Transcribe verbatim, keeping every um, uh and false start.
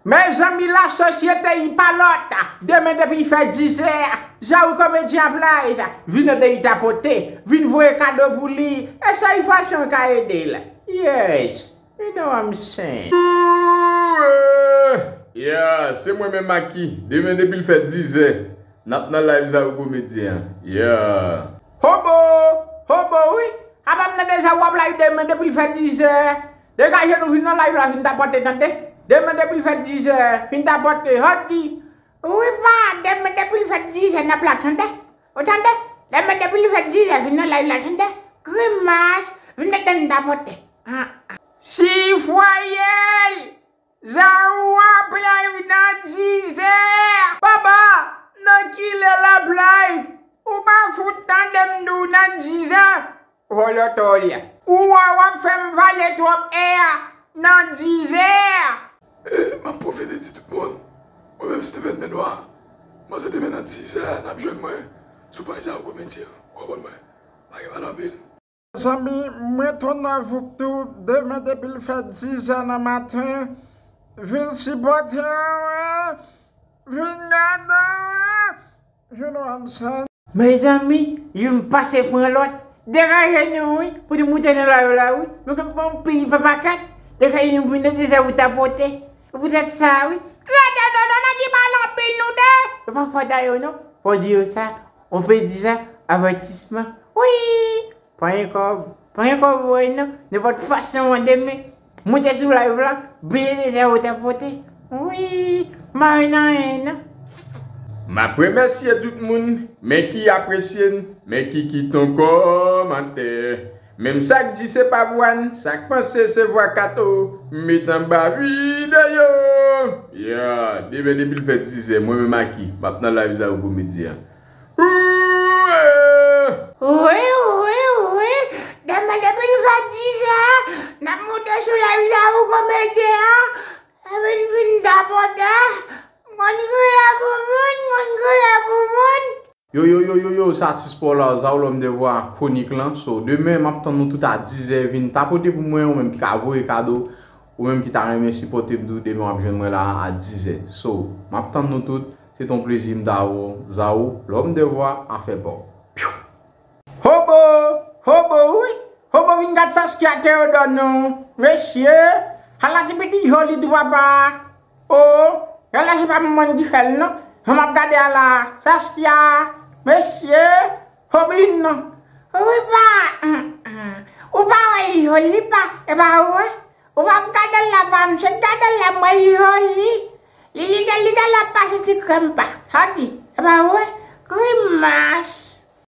Mezanmi, lasosyete Ipalòt, demen depi l fè dizè, Zaou Komedyen ap live, vin ede l tapote, vin voye kado pou li, e sèl fason w ka ede l. Yes, you know what I'm saying. Yeah, se mwen menm Maki, demen depi l fè dizè, n ap nan live Zaou Komedyen an. Yeah. Hobo, hobo wi, apa m tande Zaou ap live demen depi l fè dizè. Degaje nou vin nan live la vin tapote tande. Demen depi l fè dizè, vin tapote, hòdi. Wi pa, demen depi l fè dizè n ap la tande. Ou tande? Demen depi l fè dizè vin nan live la tande. Grimas, vin ede n tapote. Ah, ah. Si fwayel, Zaou ap live nan dizè. Papa, nan kilè l ap live? Ou pa fout tande m di w nan dizè. Vòlò tòl. Ou wè w ap fè m vale twòp è a nan dizè. E, m ap pwofite di tout moun, mwen menm Steven Benoit, mwen se demen nan dizè a, n ap jwenn mwen sou paj Zaou Komedyen an. W konprann mwen? Pa gen pale anpil. Zanmi, mwen tou nan voup tou, demen depi l fè dizè nan maten, vin sipòte an, wi. Vin gade, wi. You know what I'm saying? Mezanmi, youn pase pran lòt. Degaje nou, wi, pou nou moute nan lari la, wi. Nou gen bon peyi pa pakèt. Degaje nou vin nan dizè pou tapote. Poutèt sa, wi. Gade, non, non, nan ki pale anpil nou de. E pa fòt a yo, non. Fò di yo sa. On pe di sa, avètisman. Wi. Pa gen kòb. Pa gen kòb woy non. Nenpòt fason an demen. Moute sou live la. Bliye dezè ou te pote. Wi. Mari nan en nan. M ap remèsye tout moun, men ki apresye n, men ki kite yon kòmantè. Menm sa k di se pa vwa n, sa k panse se vwa Kato, met anba videyo. Yeah, demen depi l fè dizè, mwen menm Maki, m ap nan live Zaou Komedyen an. Wi, wi, wi. Demen depi l fè dizè, n ap moute sou live Zaou Komedyen an. Epi n vin tapote. M konn kriye pou moun, m konn kriye pou moun. Yo, yo, yo, yo, yo, se atis pa w la, Zaou Lòm de Vwa, kwonik lan. So, demen, m ap tann nou tout a dizè, vin tapote pou mwen, ou menm ki ka voye kado, ou menm ki ta renmen sipòte m tou, demen w ap jwenn mwen la a dizè. So, m ap tann nou tout. Se t on plezi m ta wè w, Zaou, Lòm de Vwa, afè pa w. Pyou! Hobo! Hobo, wi! Hobo vin gad Saskia Theodore non. Mesye! Ala ti pitit joli tou papa! O! Ala se pa manman ki fè l non. Jan m ap gade ala! Saskia! Mesye! Hobo vin non. Wi pa! Ou pa wè li joli pa? E pa ou wè? Ou p ap gade l la pa, m sot gade l la, m wè li joli. Li, li, li, li la pase ti krèm pa. Sa di, e pa vre? Grimas.